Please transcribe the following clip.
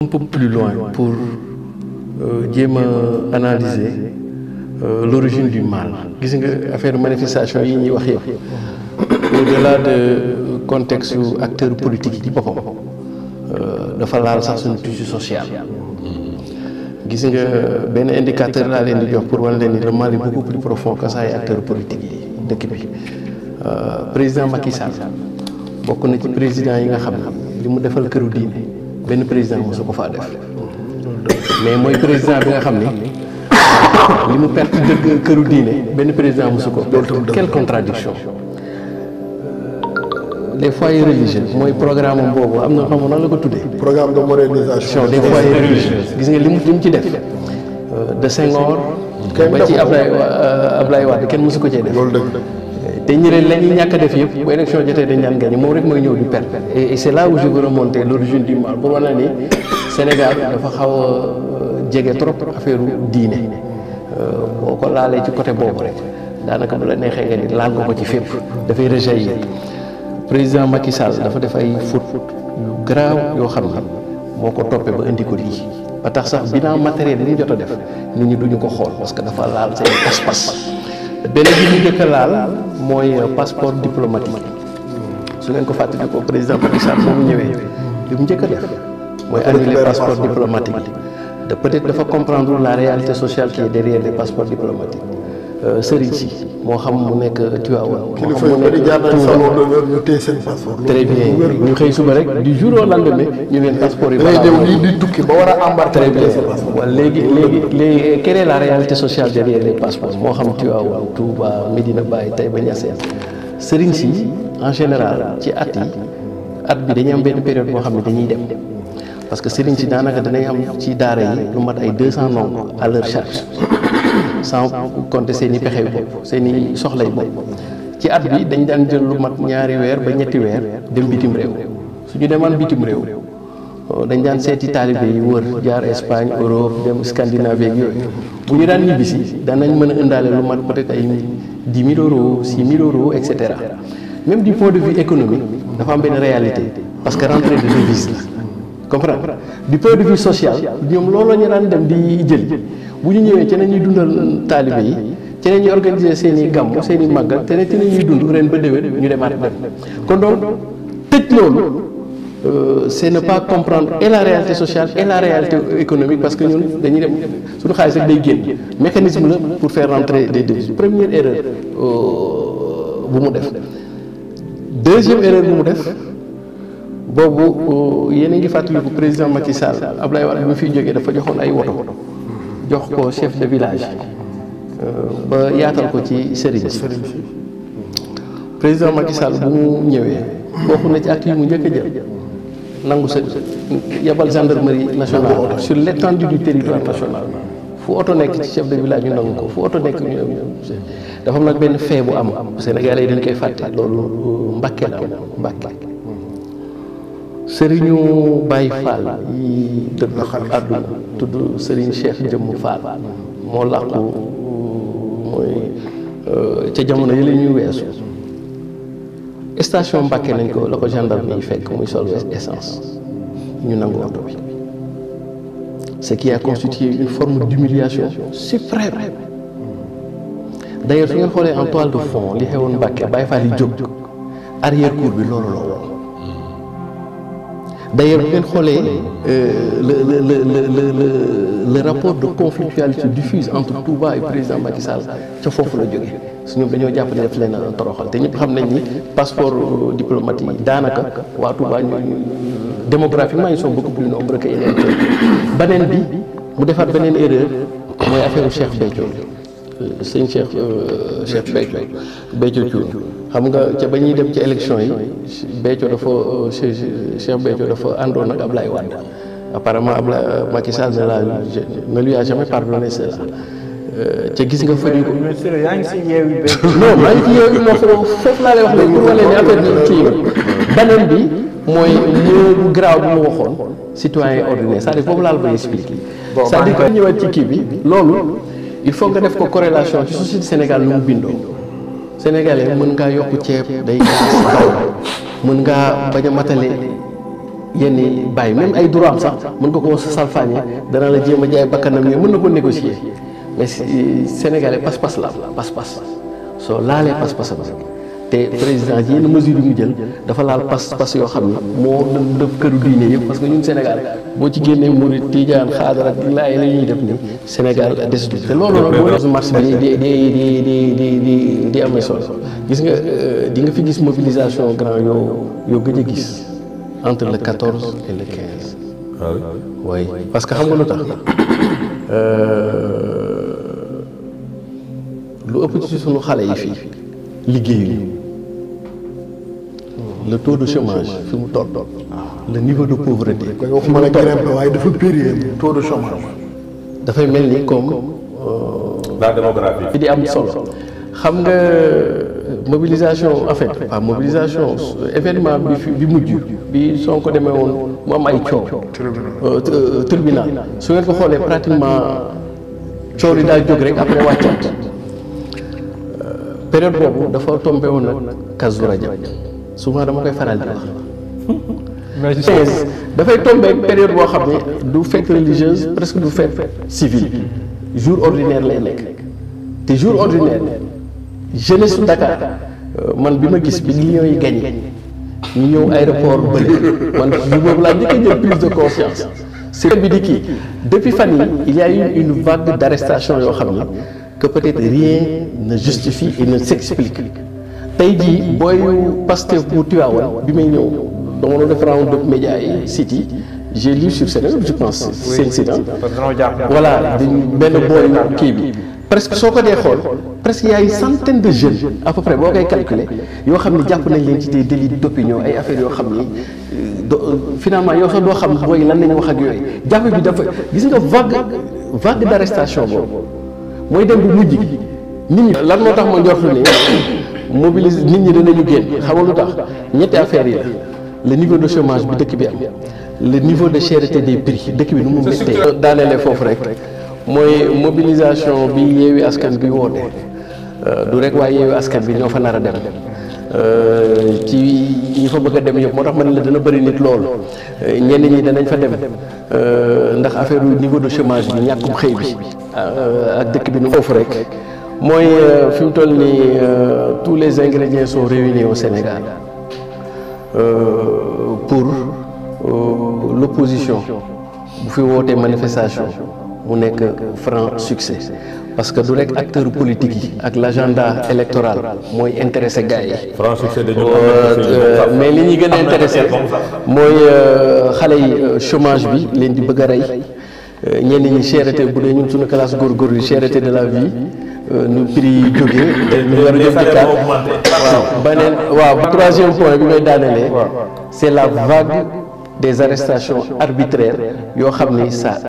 Un peu plus loin pour jéem a analyser l'origine du mal. Gis nga affaire manifestation yi ñuy wax yëpp au-delà de contexte acteur politique yi boppam dafa laal sax suñu tissu social. Gis nga benn indicateur laa leen di jox pour wane leen ni le mal est beaucoup plus profond que ça ay acteurs politiques yi dëkk bi. Président Macky Sall bokk na ci président yi nga xam ne li mu defal këru diine benn président mosu ko faa def mais mooy président bi nga xam ni li mu perte dëgg këru diine benn président mosu ko. Quelle contradiction. Les foyers religieux mooy programme am boobu am na xam nga nan la ko tuddee. programme de modernisation des foyers religieux. Gis nga li mu ci def de Senghor ba ci Ablaye Wade kenn mosu ko cee def. loolu dëgg te ñi leen la ñuy ñàkk a def yëpp bu élection jotee dañ daan gagné moom rek mooy ñëw di perte. Et c'est là où je veux remonter l'origine du mal pour wane ni Sénégal dafa xaw a jege trop affaire diine boo ko laalee ci côté boobu rek daanaka bu la neexee nga ni laal nga ko ci fépp dafay rejaillir. Président Macky Sall dafa def ay fautes yu grave yoo xam ne moo ko toppee ba indi ko lii ba tax sax bilan matériel li ñu jot a def nit ñi duñu ko xool parce que dafa laal seen pas-pas. beneen bi ñu njëkk a laal mooy passeport diplomatique su ngeen ko fàttali ko président Macky Sall moo mu ñëwee li mu njëkk a def mooy annuler passeport diplomatique de peut-être dafa comprendre la réalité sociale qui est derrière les passeports diplomatiques. Sëriñ si moo xam mu nekk Tivaouane moo xam mu nekk ñu téye seen passeport. très bien ñu xëy suba rek du jour au lendemain ñu leen passeport yi. day dem lii di tukki ba war a embarquer. très bien waaw léegi quelle est la réalité sociale derrière les passeports moo xam Tivaouane Touba Medina Baye Taïba Niassène sëriñ si en général ci at bi dañuy am benn période boo xam ne dañuy dem parce que sëriñ si daanaka danañ am ci daara yi lu mat ay 200 ndongo à leur charge. sans compter seen i pexe yu bopp seen i soxlay bopp ci at bi dañ daan jël lu mat ñaari weer ba ñetti weer dem bitim réew suñu demaan bitim réew dañ daan seeti taalibe yi wër jaar Espagne Europe dem Scandinavie ak yooyu bu ñu daan ñibbisi danañ mën a indaale lu mat peut-être ay 10 000 euros 6 000 euros et cetera. Même du point de vue économique dafa am benn réalité parce que rentrée de devise la comprendre du point de vue social ñoom loolu la ñu daan dem di jël. bu ñu ñëwee ci nañuy dundal taalibe yi ci nañuy organiser seen i gàmmu seen i màggal te ne ci nañuy dund ren ba déwén ñu demaat dem kon donc tëj loolu c'est ne pas comprendre et la réalité sociale et la réalité économique parce que ñun dañuy dem suñu xaalis rek day génn mécanisme la pour faire rentrer des devises. Première erreur bu mu def. Deuxième erreur bu mu def boobu yéen a ngi fàttaliku président Macky Sall Ablaye Wade bi mu fiy jógee dafa joxoon ay woto jox ko chef de village ba yaatal ko ci sëriñ si. Président Macky Sall bu mu ñëwee bokk na ci acte yi mu njëkk a jël nangu sa yabal gendarmerie nationale sur l'étendue du territoire national fu oto nekk ci chef de village ñu nangu ko fu oto nekk ñu dafa am nag benn fee bu am Sénégalais yi dañ koy fàtte loolu Mbàkke la am Mbàkke sëriñu Baye Fall yi dëdd àdduna tudd Serigne Cheikh Jëmm Fall moo làqu mooy ca jamono yi la ñuy weesu station Mbàkke nañ ko la ko gendarme yi fekk muy sol essence ñu nangu oto bi ce qui a constitué une forme d'humiliation suprême. D'ailleurs su ngeen xoolee en toile de fond li xewoon Mbàkke Baye Fall yi jóg arrière cour bi loolu la woon. D'ailleurs bu ngeen xoolee le rapport de conflictualité diffuse entre Touba et président Macky Sall ca foofu la jógee su ñoom dañoo jàpp ne def leen a toroxal te ñëpp xam nañ ni passeport diplomatique yi daanaka waa Touba ñooñu démographiquement ils sont beaucoup plus nombreux que yeneen kër. Beneen bi mu defaat beneen erreur mooy affaire Cheikh Béthio sëñ Cheikh Béthio Thioune xam nga ca ba ñuy dem ci élection yi Béthio dafa Cheikh Béthio dafa àndoon ak Ablaye Wade apparemment Macky Sall ne lui a jamais pardonné cela ca gis nga fa ñu ko. yaa ngi si yeewi non maa ngi ci yeewi non foofu laa lay wax léegi pour wane ne affaire bi kii beneen bi mooy bu garaaw bi mu waxoon citoyen ordinaire c'est-à-dire boobu laa la koy expliquer. c'est-à-dire que ñëwaat ci kii bi loolu il faut nga def ko corrélation ci société Sénégal nu mu bindoo Sénégalais mën ngaa yokk ceeb day mën ngaa bañ a matale yenn bàyyi même ay droit am sax mën nga ko salfaañe dana la jéem a jaay bakkanam mais mën na ko négocier mais Sénégalais pas-pas la pas-pas soo laalee pas-pasam te président ji yenn mesure yi mu jël dafa laal pas-pas yoo xam ne moo def këru diine yëpp parce que ñun Sénégal boo ci génnee murid tijaan xaadara di laay la ñuy def ni Sénégal desutu te loolu nag moo marche bi di amee solo gis nga di nga fi gis mobilisation grand yoo gëj a gis entre le 14 et le 15. Ah oui parce que xam nga lu tax lu ëpp ci sunu xale yi fii liggéeyu le taux de chômage fi mu toll le niveau de pauvreté. koy waxuma la grimpe waaye dafa périlleux taux de chômage. dafay mel ni comme. la démographie. fi di am solo xam nga mobilisation en fait pas mobilisation événement bi mujj bi soo ko demee woon mu am ay coow. tribunal su ngeen ko xoolee pratiquement coow li daa jóg rek après wàccaat période boobu dafa tombé woon nag Kazu Rajab souvent dama koy faral di wax. dafay tombé période boo xam ne du fête religieuse presque du fête civile jour ordinaire lay nekk te jour ordinaire jeunesse su Dakar man bi ma gis bi Lions yi gagné ñu ñëw aéroport bële man jour boobu laa njëkk a jël prise de conscience. c'est bi di kii depuis fan yi il y a eu une vague d'arrestation yoo xam ne que peut-être rien ne justifie et ne s'explique tey jii booyu Pastef bu Tivaouane bi may ñëw dama doon def round de médias yi site yi j'ai lu sur Sénégal je pense seen site voilà benn booyu kii bi presque soo ko dee xool presque y a une centaine de jeunes à peu près boo koy calculer yoo xam ne jàpp nañ leen ci des délits d'opinion ay affaires yoo xam ni finalement yow sax doo xam booy lan lañu wax ak yooyu jàpp bi dafa gis nga vague d'arrestation boobu mooy dem bu mujj gi nit ñi lan moo tax ma njortu ni mobilise nit ñi danañu génn xam nga lu tax ñetti affaires yi la le niveau de chômage bi dëkk bi am le niveau de cherté des prix dëkk bi nu mu méttee daaneele foofu rek mooy mobilisation bi Yewwi Askan bi woote du rek waaye Yewwi Askan bi ñoo fa nar a dem ci ñi fa bëgg a dem yëpp moo tax ma ne la dana bëri nit loolu ñenn ñi danañ fa dem ndax affaire niveau de chômage bi ñàkkum xëy bi ak dëkk bi nu foofu rek mooy fi mu toll nii tous les ingrédients sont réunis au Sénégal pour l'opposition bu fi wootee manifestation mu nekk franc succès parce que du rek acteur politique yi ak l'agenda électoral mooy intéressé gars yi. franc succès mais li ñuy gën a intéressé mooy xale yi chômage bi leen di bëgg a rey ñenn ñi cherté bu dee ñun suñu classe góorgóorlu cherté de la vie nu prix yi jógee. ñu war a jëm ci kaat waaw beneen waaw troisième point bi may daanelee c'est la vague des arrestations arbitraires yoo xam ni ça